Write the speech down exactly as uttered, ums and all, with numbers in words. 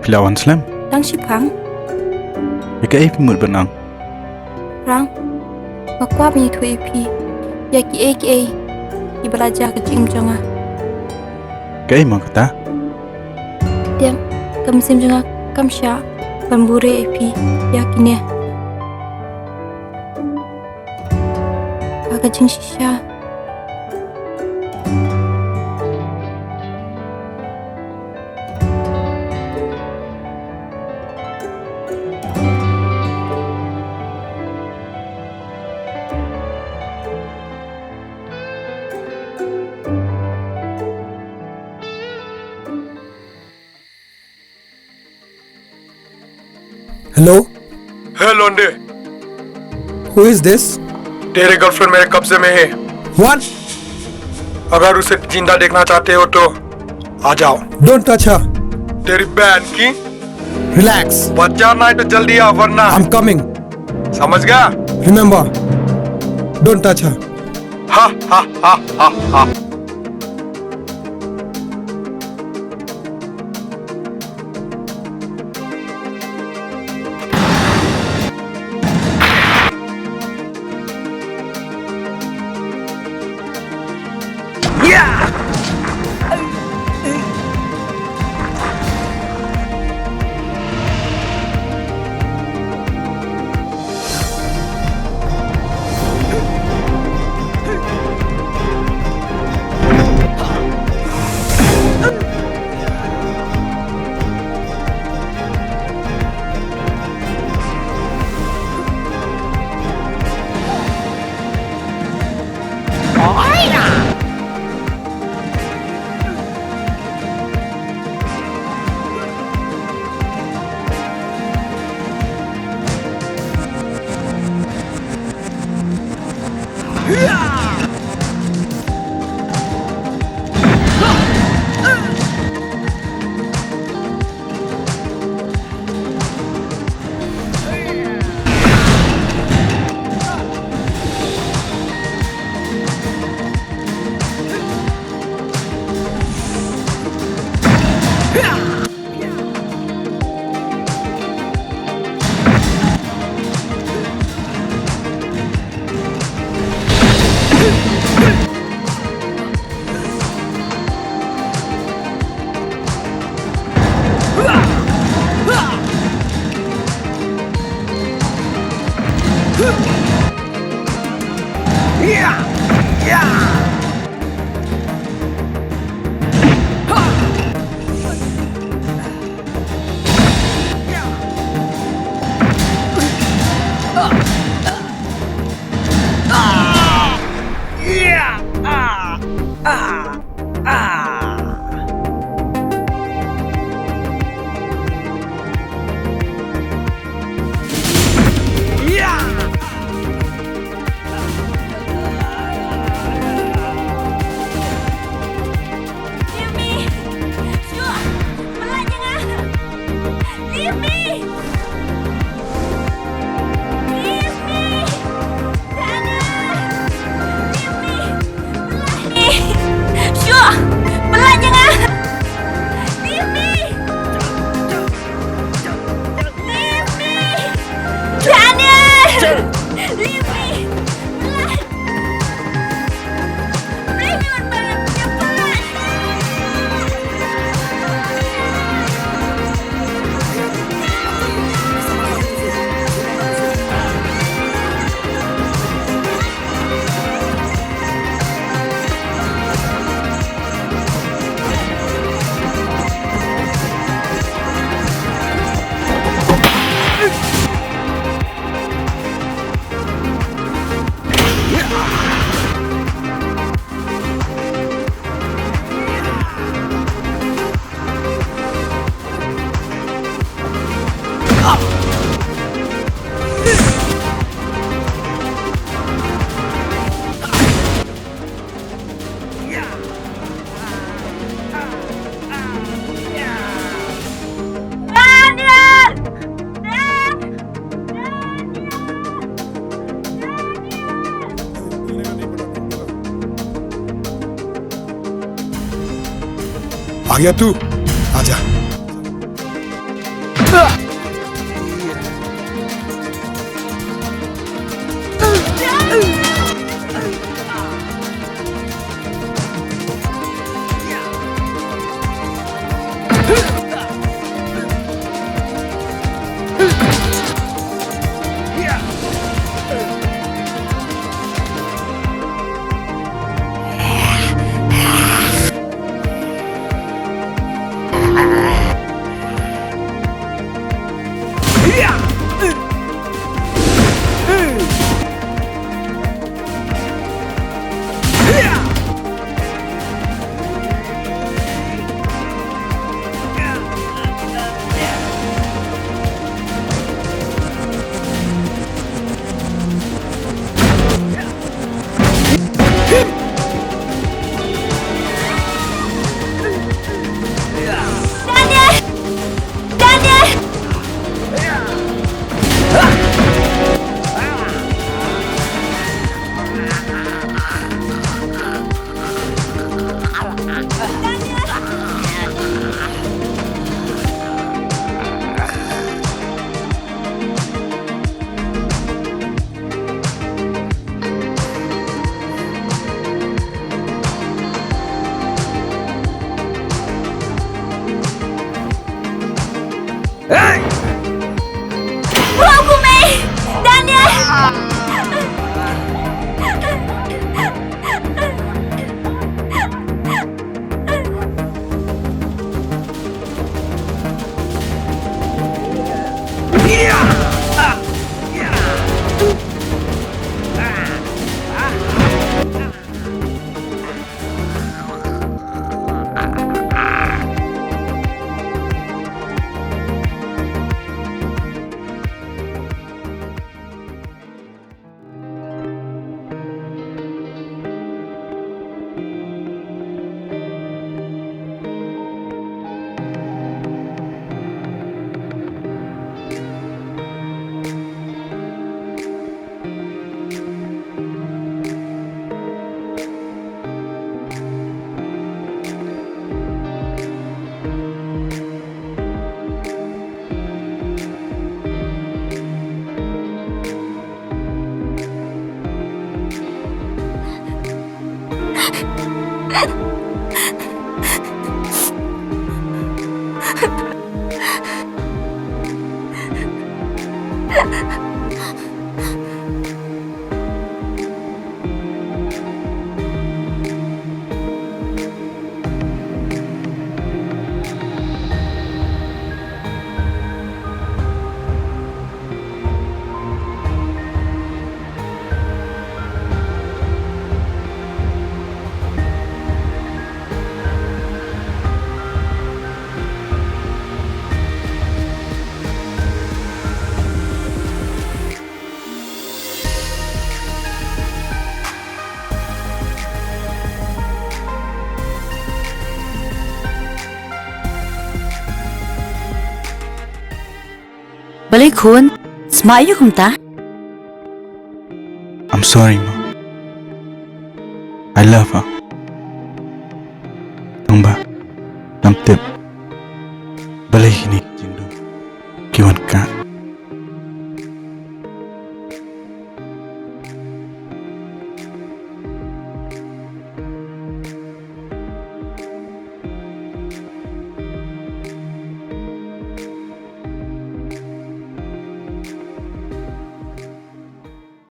Phi la wan slem? Tang shipang. Ïa kaei phi mut ban ong? Phrang, nga kwah ban ïathuh ïa phi ïa kiei kiei kiba la jia ha ka jingim jong nga. Kaei mo kata? Te ka mynsiem jong nga kam shah ban buhrieh ïa phi ïa kine. Ha ka jingshisha. Hello? हे लौंडे, Who is this? तेरी गर्लफ्रेंड मेरे कब्जे में है। What? अगर उसे जिंदा देखना चाहते हो तो आ जाओ। Don't touch her. तेरी बहन की। Relax. बचा, नहीं तो जल्दी आ वरना। I'm coming. समझ गया? Remember, don't touch her. हा हा हा हा हा। Leave me! Shuh! Pyllait ïa nga! Leave me! Leave me! Daniel! Leave me! Pyllait me! Shuh! Pyllait ïa nga! Leave me! Leave me! Daniel! Leave me! Pyllait! आ गया तू, आजा। Balei khun, sma ïa kumta? I'm sorry, ma. I love her. Tang ba ngam tip balei kine ki jingdum ki wan kah